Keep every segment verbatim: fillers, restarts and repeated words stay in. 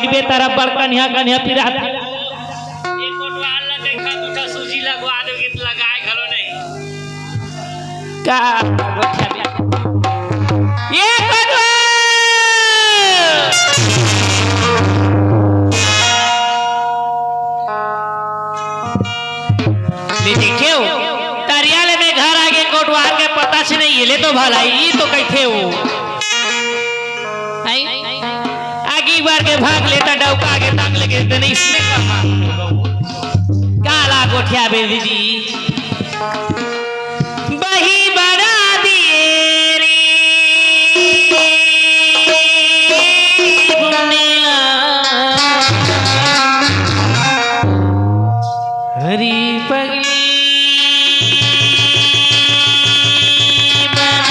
बइठबे तरफ बड़ कनिहा कनिहा पिरात। एक कोटवार ला देखा, दू ठा सूजी लगवा दो, कि लगाए घलो नहीं। का? ये कोटवार! ले देखे हो, तरिया ले मैं घर आगे कोटवार के पता से नहीं, ये ले तो भला, ये तो कहते हो। आई? आगी बार के भाग लेता, डौका के ताक लेके देते नहीं, इसमें कहा। काला गोठिया बेदी जी। बही बना दिए रे बुंदेला। हरी पगली बना।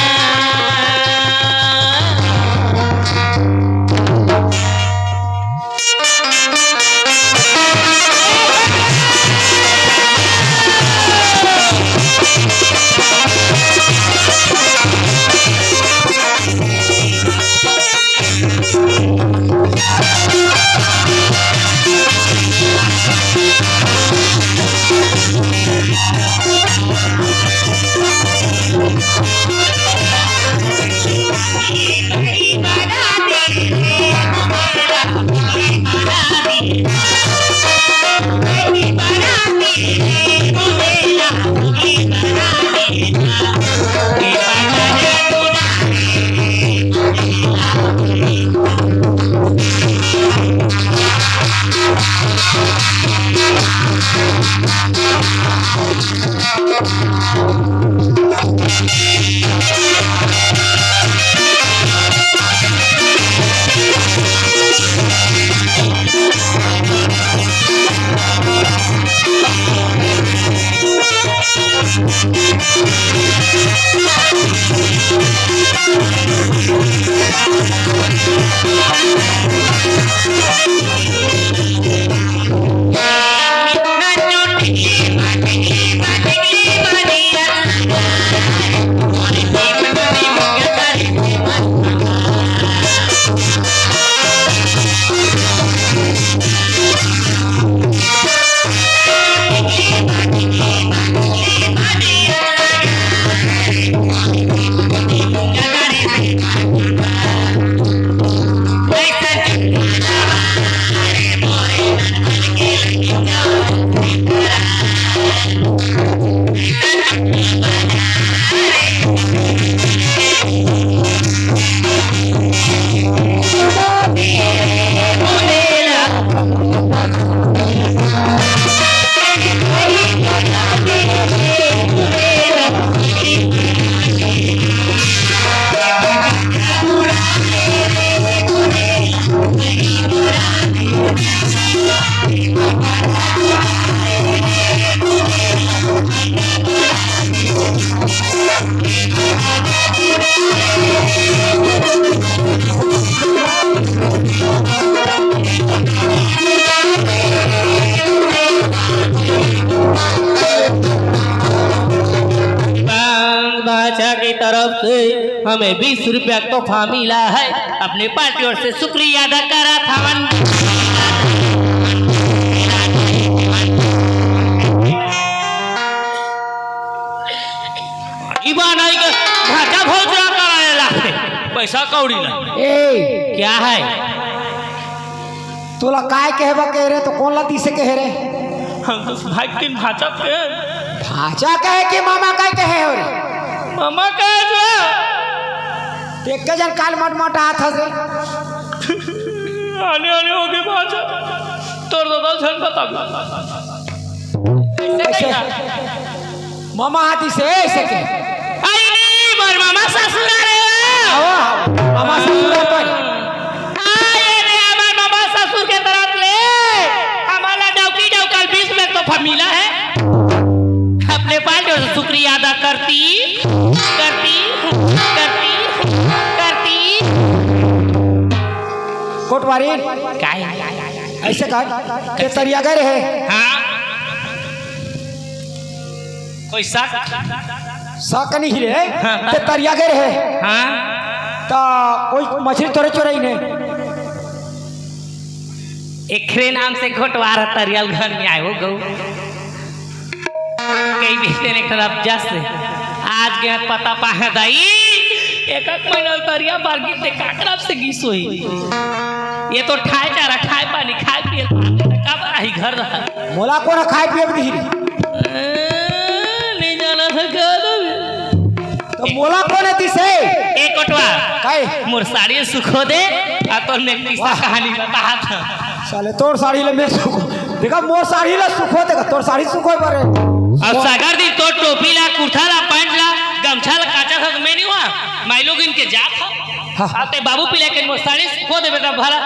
बांग भाषा की तरफ से हमें बीस रुपया तोहफा मिला है। अपने पार्टी ओर से शुक्रिया अदा करा था। ई बा नहीं के भाजा भौजा कराए ला। पैसा कौड़ी नहीं। ए, क्या है? तोला काय कहे बर कहे रे, तो कोन ला दिसे कहे रे? हम तो भाई किन भाचा के। भाचा कहे कि मामा काय कहे हो रे? मामा कहे जो। ते एक जन काल मट मट आत हस रे। आने आने हो गए भाचा। तोर दादा झन बता। कैसे? मामा हाथी से ऐसे के। आई नहीं, मोर मामा ससुर आ रहे हो। आओ, आओ, मामा ससुर आ पर। आए रे, हमार मामा ससुर के तरफ ले हमारा डौकी डौकल बीस में तोहफा मिला है। अपने पाल जो शुक्रिया अदा करती, करती, करती, करती। कोटवारी। काय? ऐसे कर, के तरिया गए रहे। हाँ। कोई शक? शक नहीं रे, हाँ। ते तरिया गए रहे। हाँ। तो कोई मछली तोरे चोरई ने। एखरे नाम से कोटवार तरिया ल घर में आए हो गऊ। कई बीते ने खराब जस आज के पता पाहे दाई। एक एक महीना तरिया बार गिरते काकरा से गिस होई। ये तो ठाए चारा, ठाए पानी, खाए पिए, कब आई घर रहा। मोला कोन खाए पिए बर दिही? नहीं जाना था का? तो मोला कोन दिसे? ए कोटवार, काहे? मोर साड़ी सुखो दे, आ तोर में किस्सा कहानी बतात हूँ। साले तोर साड़ी ले मैं सुखो। देखा मोर साड़ी ले सुखो, देखा तोर साड़ी सुखो बारे। अब सगर दिन तोर टोपी ला, कुर्ता ला, पैंट ला, गमछा ला काचा था तो मैं नहीं हुआ। माई लोग इनके जात था। हाँ। आते बाबू पिला के मोर साड़ी सुखो देबे त भला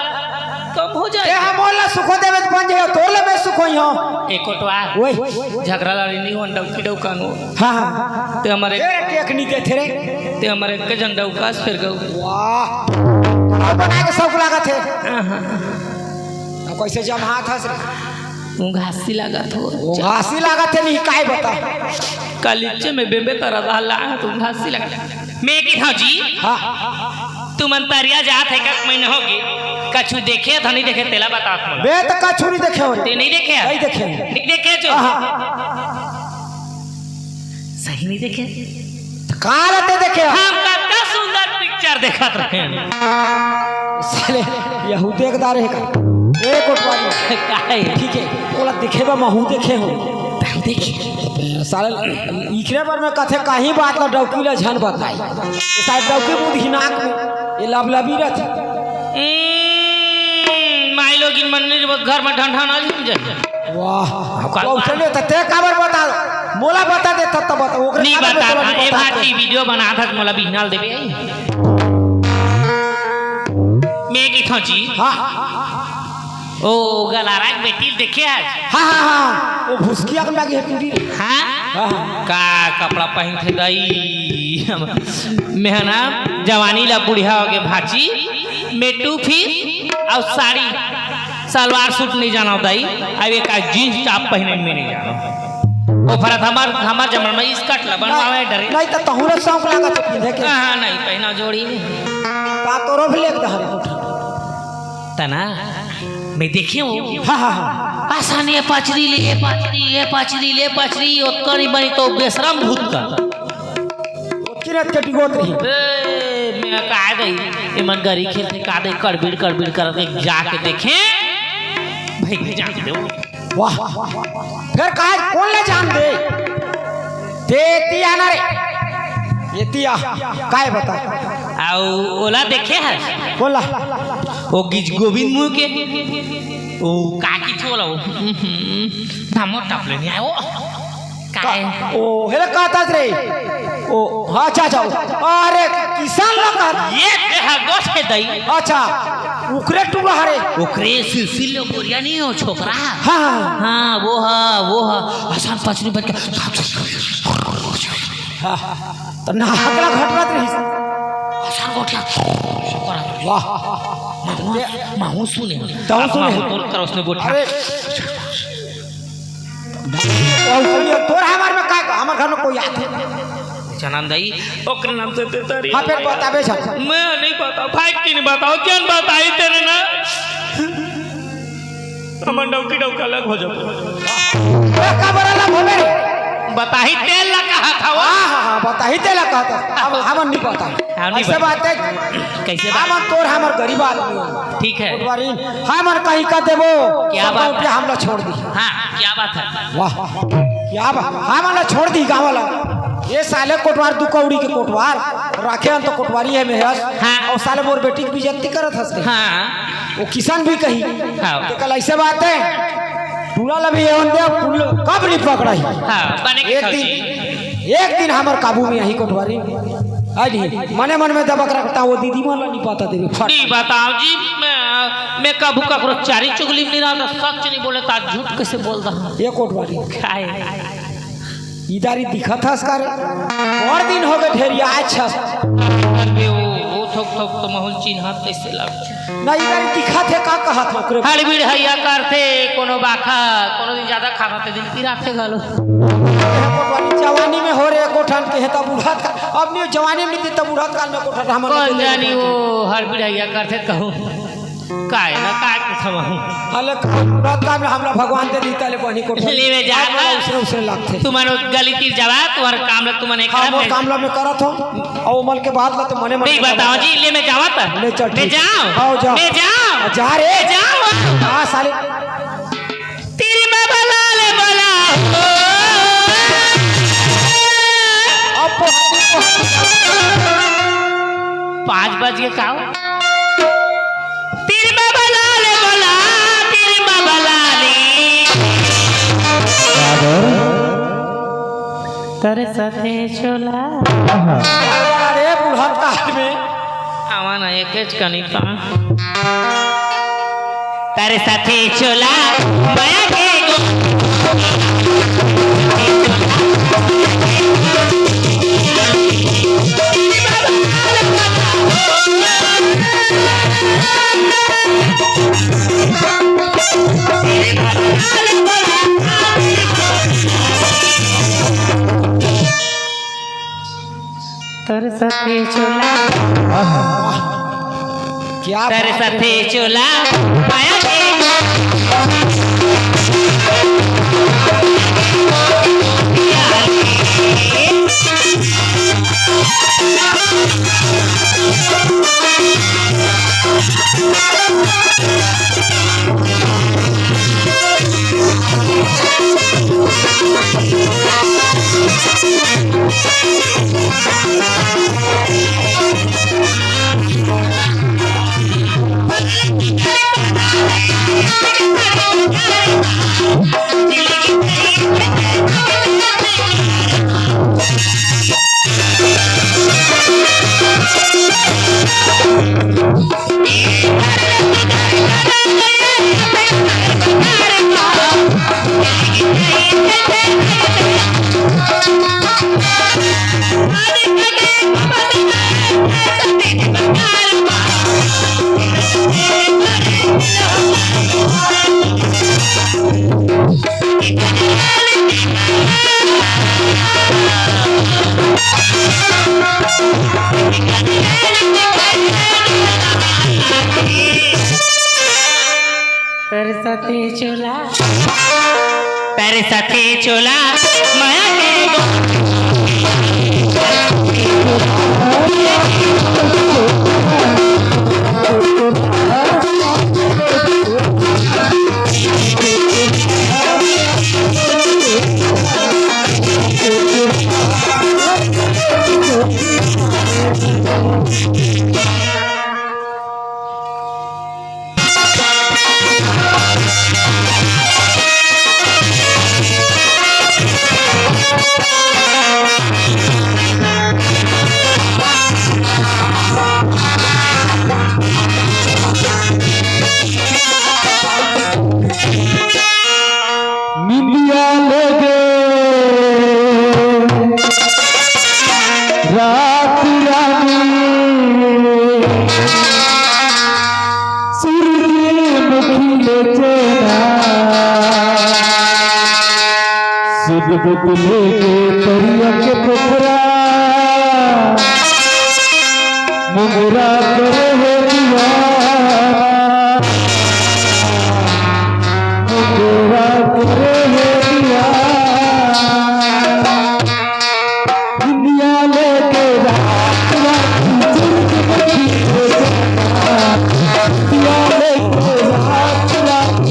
कम हो जाए। ते हमन ला सुखो देबे त बन जाए, तोर ला मैं सुखोई हूँ। ए कोटवार, ओए। झगड़ा लड़ी नहीं हो, डौकी डौकान हो। हाँ, हाँ। ते हमर एक फेर टेकनी देथे रे। ते हमर एक झन डौकास फेर गऊ। वाह। अब बना के शौक लागत हे। हाँ, हाँ। अब कैसे जम हाथ हंस रे? वो घासी लागत हो। वो घासी लागत हे नहीं, काय बता? कलिच्चे में बेबे तरह रहला, तो घासी लागत। मैं के हाँ जी। हाँ। तुमन तरिया जात हे, का महीना हो गए, कछु देखे था नहीं देखे, तेला बतात मोला। बे त कछु नहीं देखे हो रे। ते नहीं देखे? नहीं देखे। नहीं देखे जो? हाँ। सही नहीं देखे? त का रहते देखे हो? हम का, का सुंदर पिक्चर देखत रहे। साले, यहू देखदार है का? ए कोटवारी। काहे? ठीक है, ओला देखे बा महू देखे हो। तहु देखे। साले, इकरे बार में कथे कहीं बात ला डौकी ला झन बताई। साले डौकी मुंह ही नाक में, ये लबलबी रहती। हम्म, माई लोगिन मन नहीं वो घर में ढंढा ना झूम जाए। वाह। कौशल में त ते काबर बता, मोला बता दे, तब तो बता, ओकरे नहीं काबर बता, तोला नहीं ए बता भाटी दे। वीडियो बना था, मोला बिहनाल देबे। मैं की थोची। हाँ। ओ, गलारा के बेटी देखे आज? हाँ, हाँ, हाँ। वो भुसकिया के लगे है पूरी। हाँ? हाँ, हाँ। का कपड़ा पहन थे दाई? हम, मैं है ना, जवानी ला बुढ़िया हो गए भाची, मैं टू पीस और साड़ी, सलवार सूट नहीं जाना दाई, अब एक आज जींस टॉप पहने में नहीं जाना। वो फरत हमार, हमार जमन में स्कर्ट ला बनवावे डरे। नहीं तो तहुरे शौक लागत है पहने के। हाँ, हाँ, नहीं, पहना जोड़ी नहीं। का तोरो भी लेके दहरे उठ। तना, मैं देखे हूँ। हाँ, हाँ, हाँ। आसान ये पाचरी ले, ये पाचरी, ये पाचरी, ले पाचरी, ओतका नहीं बनी तो बेशरम भूत का। ओतकी रात के डिगोत रही। ए, मैं का गई, इमन गरी खेलते का दे, कड़बिड़, कड़बिड़ करते जाके देखे। भाई, भाई, जान दे। वाह। फिर कहा, कौन ले जान दे? ते तिया ना रे। ये तिया, काय बता? आओ, ओला देखे है? बोला। वो गिज गोविंद मुंह के, वो का की थोला वो। हम्म, धामो टपले नहीं आयो। काय? ओ, हेले कहता रे। ओ, हाँ, अच्छा, अच्छा। अरे, किसान लोग कहता। ये देहा गोठे दई। अच्छा, उकरे टुरा हरे। ओकरे सिलसिल लो गोरिया नहीं हो, छोकरा। हाँ, हाँ। हाँ, वो हा, वो हा। आसान पचनी बच के। हाँ, तो ना हकला घटना रही। आसान गोठिया। वाह। महू, महू सुने। तहु अब सुने। महू तोर कर उसने गोठिया। अरे। तोर हमार में का, हमार घर में कोई आथे? चनन दाई, ओकरे नाम से ते तारी। हाँ, फिर बताबे छन। मैं नहीं बता, भाई की नहीं बताओ, जन बताई तेरे ना। हमन डौकी डौका अलग हो जाबो। ए, का बर अलग होबे रे? बताही तेल ला कहा था वो। हाँ, हाँ, हाँ, बताही तेल ला कहा था। हम, हमन नहीं पता। हाँ, नहीं ऐसे पता। बात है। कैसे बात? हमन तोर हमर गरीब आदमी है। ठीक है। कोटवारी, हमन कहीं का देबो, क्या सब बात रुपया है? हमला छोड़ दी। हाँ, क्या बात है? वाह, क्या बात? हमन ला छोड़ दी गाँव वाला। ये साले कोटवार, दू कौड़ी के कोटवार, राखे हन तो कोटवारी है में हस। हाँ। और साले मोर बेटी की बेइज्जती करत हस। हाँ। वो किसान भी कही हाँ। कि कल ऐसे बात है, टूरा ला भी एवन दे, टूरा कब नहीं पकड़ाही। हाँ, बने के एक खाओ दिन, जी। एक दिन हमर काबू में आही कोटवारी। आई नहीं, मने मन में दबक रखता वो दीदी मन ला नहीं पता देवे, फट। नहीं बताओ जी, मैं, मैं कभू ककरो चारी चुगली में नहीं रहता, सच नहीं बोले तो आज झूठ कैसे बोल रहा हूँ? ये कोटवारी। खाए। इधर ही दिखत हस का रे? और दिन हो गए ढेरिया, अच्छा। अबे वो, वो थोक थोक तो महूल चिन्हत कैसे लग? ना इधर ही दिखत है, का कहत हो ओकरे? हड़बिड़ हैया करथे, कोनो बाखा, कोनो दिन ज्यादा खाता ते दिन पिराथे घलो। जवानी में हो रे, कोठन के है तब उड़त का, अब नहीं जवानी में नहीं तब उड़त काल में कोठन हमन कौन जानी वो हड़बिड़ हैया करथे कहूँ। काय ना काय कुछ हम हूँ। अले का, रात का में हमला भगवान दे दीता ले बनी को। ले में जा अब ना। उसने, उसने लगथे। तुमन गली तीर जावा, तुम्हारे काम ला तुमन एक हाँ, करब मोर ले। काम ला मैं करत हूँ। और मल के बात ला तो मने मने नहीं करत बताओ हूँ। जी, ले में जावा त। ले चल, ले ठीक। जाओ। आओ, जाओ। ले जाओ। जा रे। ले जाओ। हाँ, साले। तेरी बाबा लाल बोला। अब पाँच बज गए का हो? तेरी बाबा लाल बोला, तेरी बाबा लाली। तोरे साथे चोला। अरे बुढ़न का आदमी। आवा ना, एकेच कनी पा। तोरे साथे चोला, माया के गो। तोर साथे चोला। आहा। क्या तोर बात है। साथे चोला। माया के तोर साथे चोला। तोर साथे चोला। माया के गो- निंदिया लेगे रात रानी, सूरजमुखी ले चेना, सुध बुध लेगे तरिया के पोखरा, मुंगरा करे हे दीवाना, मुंगरा करे हे दीवाना। दुनिया लेके रात रात, दुनिया लेके रात रात,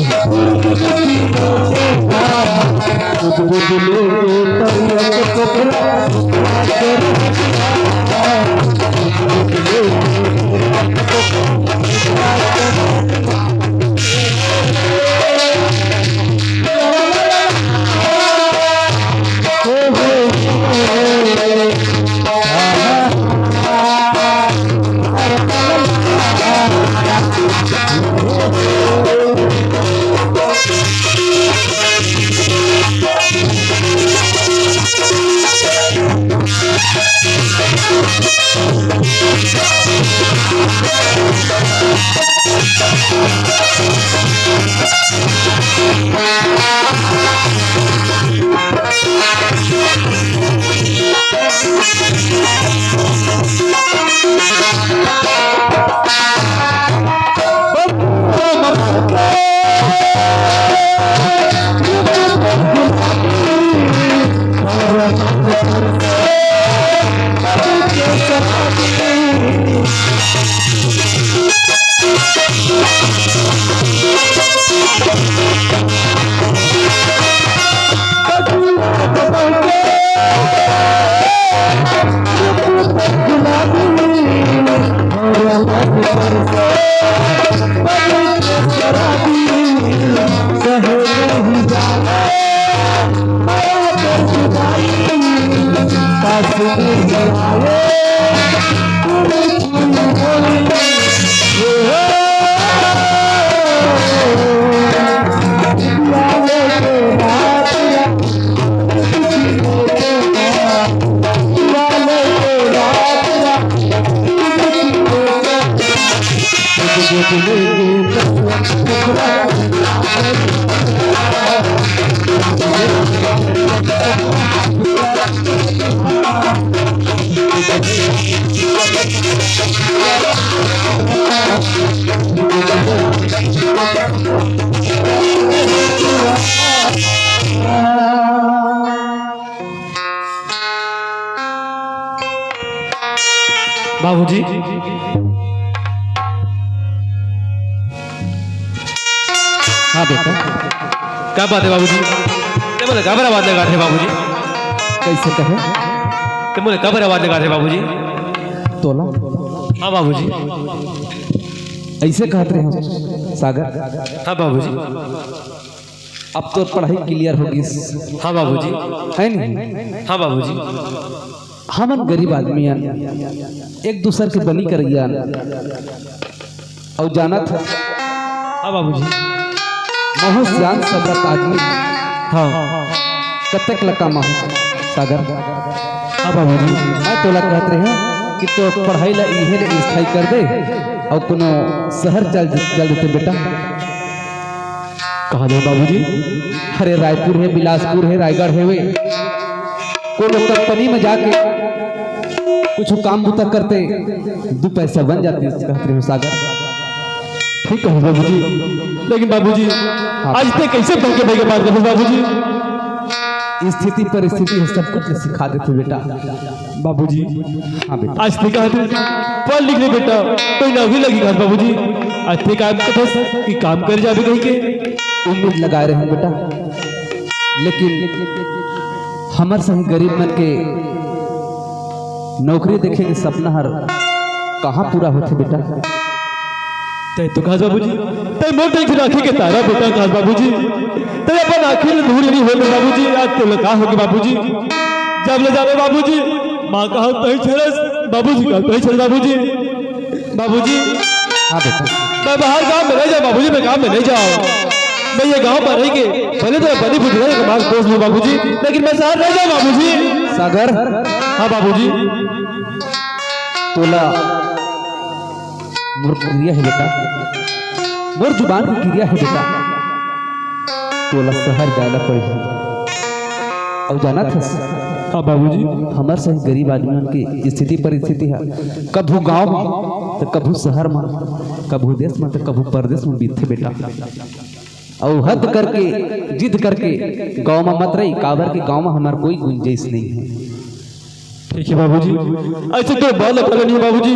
बाबूजी। हाँ बेटा। का बात हे बाबूजी? ते मोला काबर आवाज लगात हस बाबूजी? कइसे कहे? ते मोला काबर आवाज लगात हस बाबूजी? तोला? हाँ बाबूजी। अइसे कहत रहेंव सागर। हाँ बाबूजी। अब तोर पढ़ाई clear हो गिस। हाँ बाबूजी। हे नहीं? हाँ बाबूजी। हमन गरीब आदमी अन, एक दूसर के बनी करइया अन। अउ जानत हस, हाँ बाबूजी। महूँ सियान समरथ आदमी। हाँ। कतेक ल कमाहूँ सागर। हाँ बाबूजी। मैं तोला कहत रहेंव कि तोर पढ़ाई ला इहें ले स्थाई कर दे अउ कोनो शहर चल, चल देते बेटा। कहाँ ले बाबूजी? अरे रायपुर हे, बिलासपुर हे, रायगढ़ हे, कोनो कंपनी में जाके कुछ काम बुता करते, दू पैसा बन जातिस, कहत रहेंव सागर। ठीक कहत हस बाबूजी, लेकिन बाबूजी, हाँ। आज ते कइसे बहके बहके बात करत हस बाबूजी? स्थिति परिस्थिति हे, सब कुछ सिखा देथे बेटा। बाबूजी, हाँ बेटा। आज ते कहत हस, पढ़ लिख ले बेटा, कोई नौकरी लगी कहत हस बाबूजी। आज ते का कहत हस कि काम करे जाबे कहिके। उम्मीद लगाए रहेंव बेटा, लेकिन हमर सही गरीब मन के नौकरी देखे के सपना हर कहाँ पूरा होथे बेटा? तैं तो कहस बाबूजी, तैं मोर तइसे आँखी के तारा बेटा कहस बाबूजी। तैं अपन आँखी ले दूर नहीं होत बाबूजी, आज तोला का होगे बाबूजी? जब ले जाबे बाबूजी, माँ कहत तहीं छरस, बाबूजी कहत तहीं छरस बाबूजी। बाबूजी, हाँ बेटा। मैं बाहर गाँव में नहीं जाँव बाबूजी, मैं गाँव में नहीं जाँव। मैं ये गाँव में रह के भले तो बनी बुद्धि रहे, कमा के पोस लूँ बाबूजी, लेकिन मैं शहर नहीं जाँव बाबूजी। सागर। हाँ बाबूजी। तोला मोर किरिया हे बेटा, मोर जुबान के किरिया हे बेटा, तोला शहर जाना पड़ही। अउ जानत हस, हाँ बाबूजी। हमर सही गरीब आदमी मन के स्थिति परिस्थिति हे, कभू गाँव में, त कभू शहर में, कभू देश में, त कभू परदेश में बीतथे बेटा। अउ हद करके, जिद करके गाँव में मत रही, काबर के गाँव में हमर कोई गुंजाइश नहीं हे। ठीक हे बाबूजी, अइसे तो बात करनी हे बाबूजी,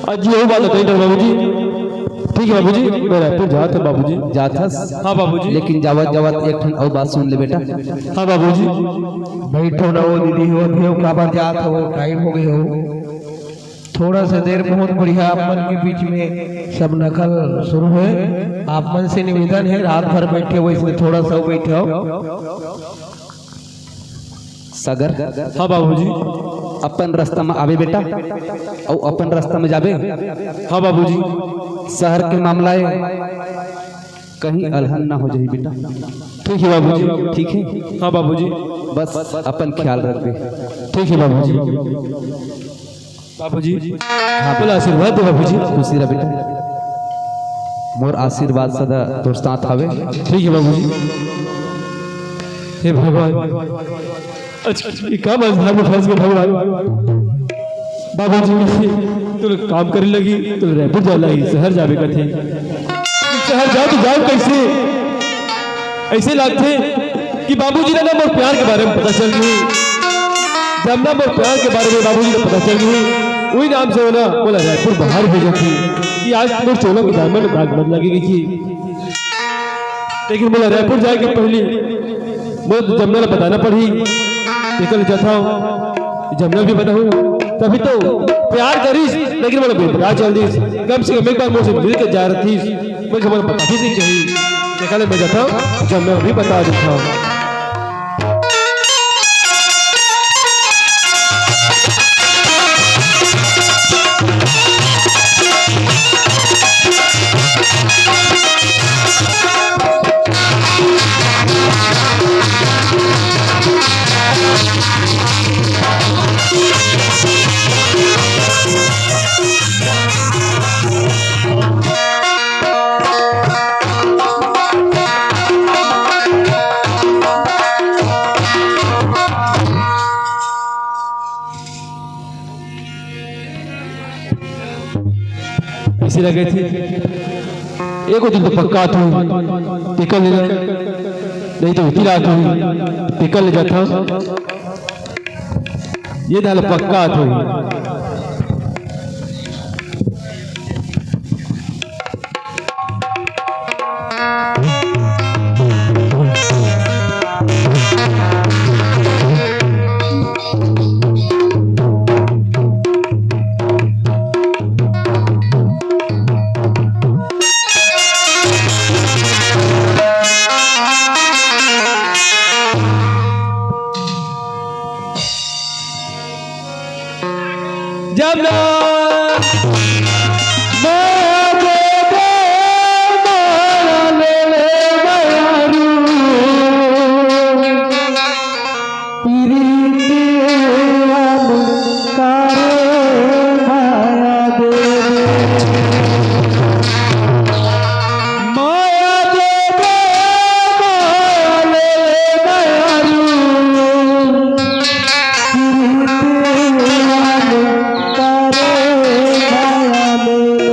आज ये बात नहीं कर बाबूजी। ठीक हे बाबूजी, मैं रायपुर जात हँव बाबूजी। जात हस? हाँ बाबूजी। लेकिन जावत जावत एक ठन अउ बात सुन ले बेटा। हाँ बाबूजी। बइठो ना वो दीदी, होत हे, काबर जात हो, time होगे हे। थोड़ा सा देर बहुत बढ़िया आप मन के बीच में सब नकल शुरू हे। आप मन से निवेदन हे, रात भर बइठे हो, इसलिए थोड़ा सा बइठे हो। सागर। हाँ बाबूजी। अपन रस्ता में आबे बेटा, अउ अपन रस्ता में जाबे। हाँ बाबूजी। शहर के मामला हे, कहीं अलहन ना हो जाही बेटा। ठीक हे बाबूजी। ठीक हे? हाँ बाबूजी। बस अपन ख्याल रखबे। ठीक हे बाबूजी। बाबूजी, हाँ। मोला आशीर्वाद दे बाबूजी। खुशी रह बेटा, मोर आशीर्वाद सदा तोर साथ हवे। ठीक हे बाबूजी। हे भगवान, अच्छा, ये का मझधार में फंस गेंव भगवान। बाबूजी, तोला काम करे लगही, तोला रायपुर जाए लगही, शहर जाबे कथे। शहर जाँव त जाँव कइसे? अइसे लागथे कि बाबूजी ला ना मोर प्यार के बारे में पता चल गे हे, जब ना मोर प्यार के बारे में बाबूजी ला पता चल गे हे, उही नाम से वो ना मोला रायपुर बाहर भेजथे कि आज मोर चोला के दामन में दाग मत लगे कहिके। लेकिन मोला रायपुर जाए के पहिली मोला जमुना ला बताना पड़ही, तेकर ले जाथँव, जमुना भी बताहूँ, तभी तो प्यार करिस, लेकिन मोला बेपराह चल दिस। कम से कम एक बार मोर से मिल के जाय रहितिस, मैं खबर बतातिस नहीं चाहिए। तेकर ले मैं जाथंव, जब मैं अभी बता देथंव। अइसे लगे थे, एको दिन तो पक्का आथंव, तेकर ले जा, नहीं तो इतरा आथंव, तेकर ले जाथंव। ये दाल पक्का आथंव। जब ना माया दे दे, माया ले ले माया रू। प्रीतिया में कारे माया दे दे। माया दे दे, माया ले ले माया रू। प्रीतिया में कारे माया ले ले।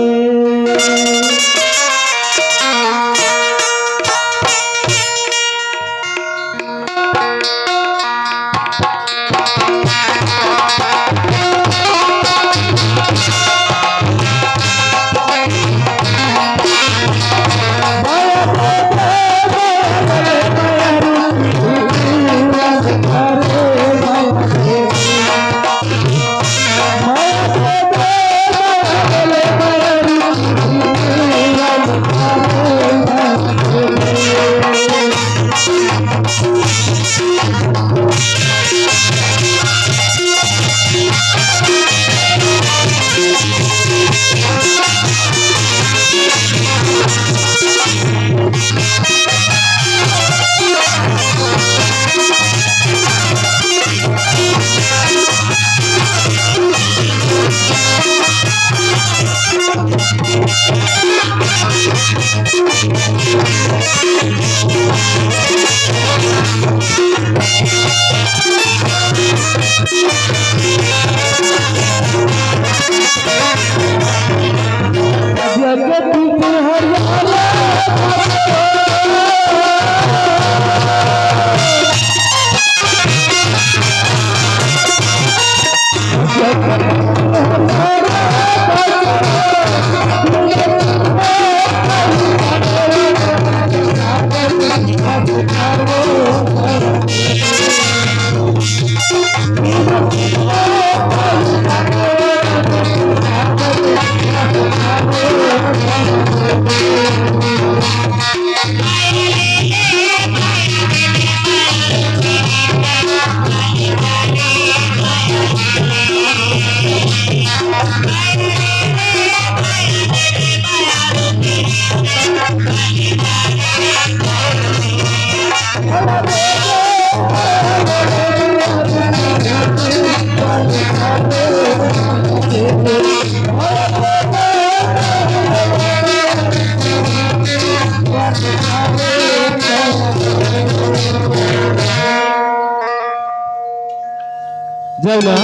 जाओ ना।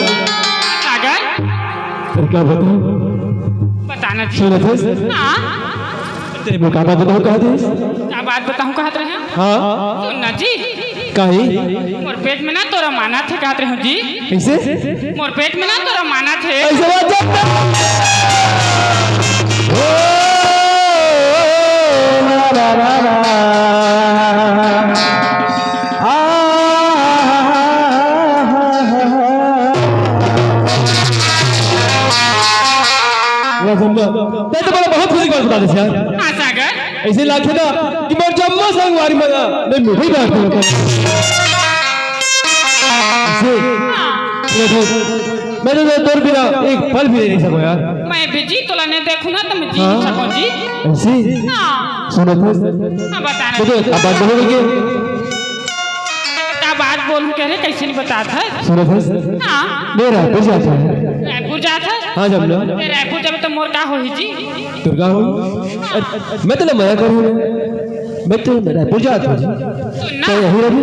कागज? फिर का बताऊं? बताना जी। सुनत हस? हाँ। तेरे में का बात बताऊं, कहा दे? का बात बताऊं कहत रहे? हाँ। सुन ना जी। काहे? मोर पेट में ना तोर मानत हे कहत रहे हूँ जी। कैसे? मोर पेट में ना तोर मानत हे। ऐसे बात जब ओ, रा, रा, रा, रा। आ, हा, हा, हा, हा। वाह, सुंदर। बहुत खुशी के बात बता दे यार। हाँ सागर। ऐसे लागथे ना कि मोर जम्मो संगवारी मन ला मैं मिठाई बांट दूं। ऐसे, हाँ। मैं तो, मैं तो तोर बिना एक पल भी रह नहीं सकूं यार। मैं भी जी तोला नहीं देखूं ना तो मैं जी हाँ। नहीं सकूं जी। ऐसे? हाँ। सुनत हस? हाँ, बता ना। मुझे अब बात बोलोगे क्या? का बात बोलूं कह रहे, कैसे नहीं बतात हस? सुनत हस? हाँ। मैं रायपुर जात हंव। रायपुर जात हस? हाँ, जब ना। ते रायपुर जाबे तो मोर का होही जी? तोर का होही? अरे, मैं तो ना मना करूँ। मैं तो रायपुर जात हंव जी। सुन ना। तो यहीं रही।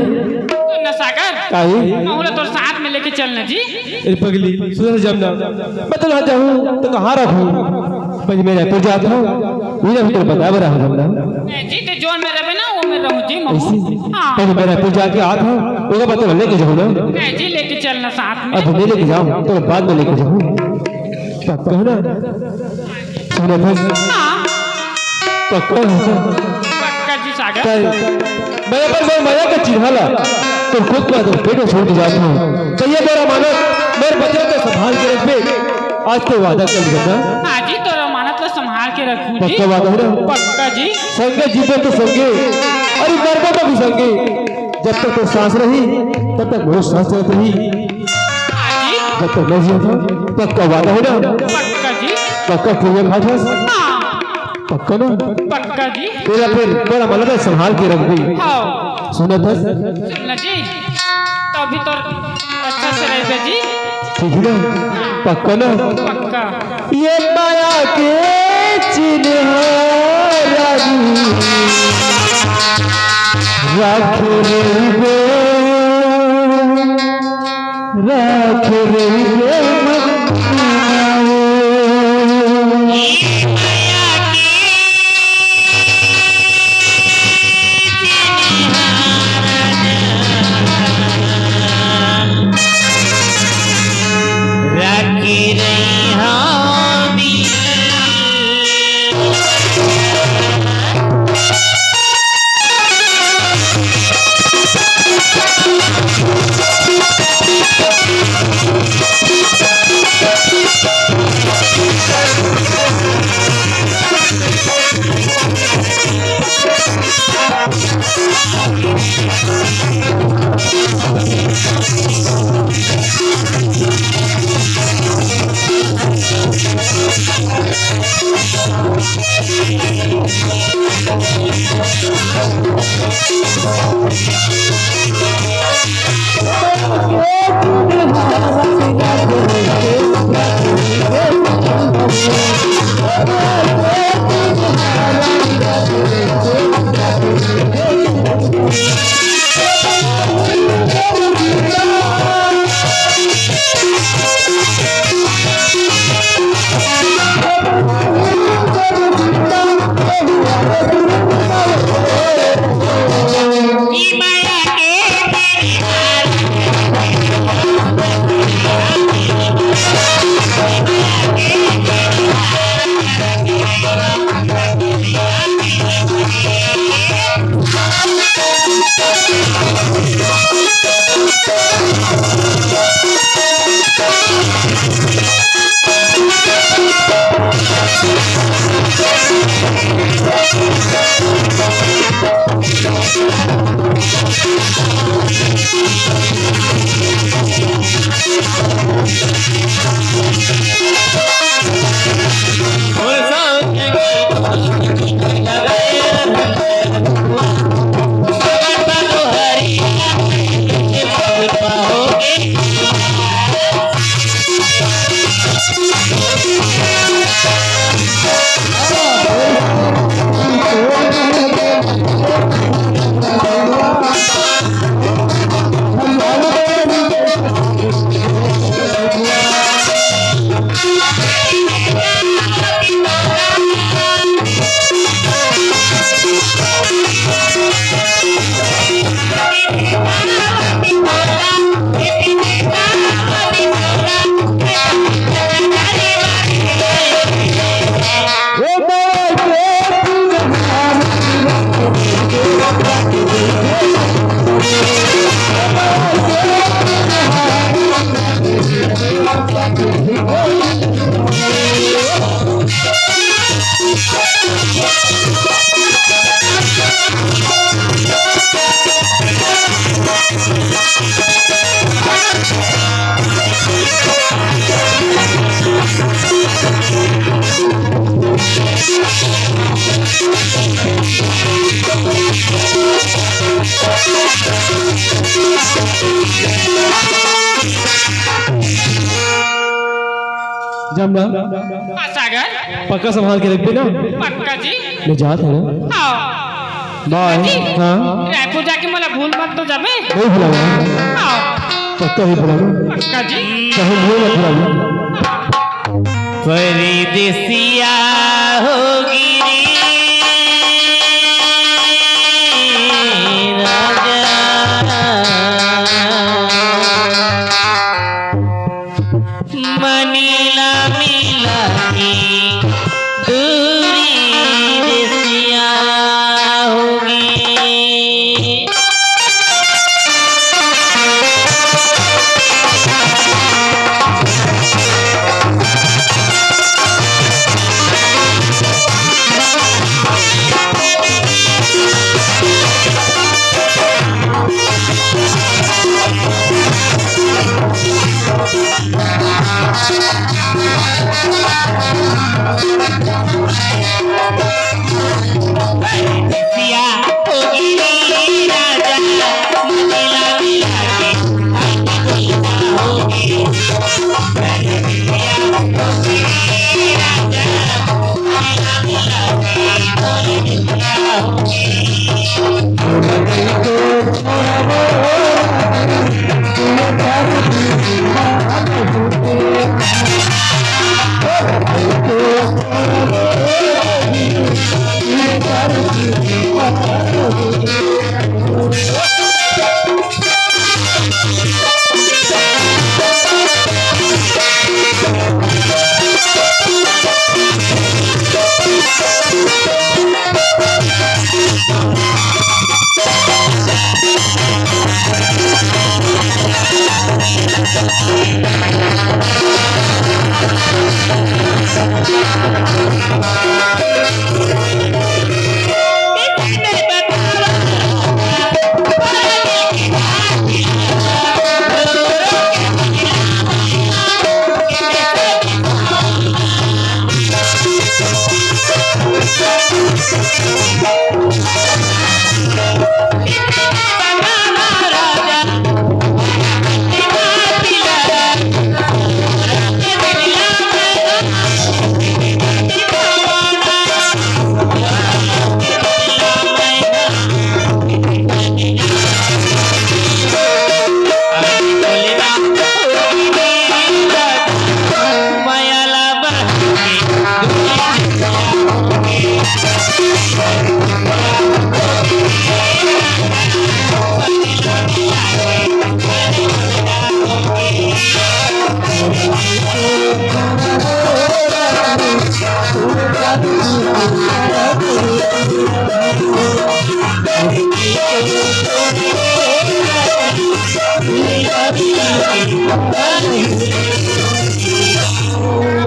सुन ना सागर। काहे? महूं ला तोर साथ में लेके चल ना जी। अरे पगली, सुन ना जब ना। मैं तो ना जाहूँ, तो कहाँ रहूँ? भाई, मैं रायपुर जात हंव। ये ना भी तो बता बरा हो जब ना। ए जी, ते जोन में रहबे ना, वो में रहूं जी, महूं। ऐसे? हाँ। भाई, मैं रायपुर जाके आत हंव, ओकर बाद तो लेके जाहूँ ना। ए जी, लेके चल ना साथ में। अब नहीं लेके जाहूँ, तो बाद में लेके जाहूँ। पक्का ना? सुनत हस? हाँ। पक्का ना? पक्का जी सागर। काहे? मैं अपन मोर मया के चिन्हा ला तोर खुद में तोर पेट में छोड़ के जात हंव। तो ये मोर अमानत, मोर वचन के संभाल के रखबे। आज के वादा कर लेना। हाँ जी, तोर अमानत ला संभाल के रखूं जी। पक्का वादा है ना? पक्का जी। संगे जीबो तो संगे, अरे मरबो तो भी संगे। जब तक तोर सांस रही, तब तक मोर सांस चलत रही। हाँ जी। जब तक मैं जियत हंव, पक्का वादा है ना? पक्का जी। पक्का क्रिया खात हस? हाँ। पक्का ना? पक्का जी। तेला फिर बड़ा मतलब है, संभाल के रखबे। हाँ। सुनत हस? सुन ना जी, तो अभी तो अच्छा से रहबे जी। ठीक है ना? पक्का ना? पक्का। ये मया के चिन्हा रानी राखे रहिबे, राखे रहिबे मन में। जमला। हाँ, सागर। पक्का संभाल के रखबे ना? पक्का जी। मैं जात हँव ना। हाँ। बाय। जी। हाँ। रायपुर जाके मोला भूल मत तो जाबे। नहीं भुलाहूँ। हाँ। पक्का नहीं भुलाहूँ। पक्का जी। चाहे भूल मत भुलाहूँ। परदेसिया हो गिरी राजा। मनीला मिला के दूरी देसिया होगी।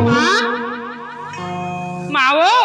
माँ, माँ वो।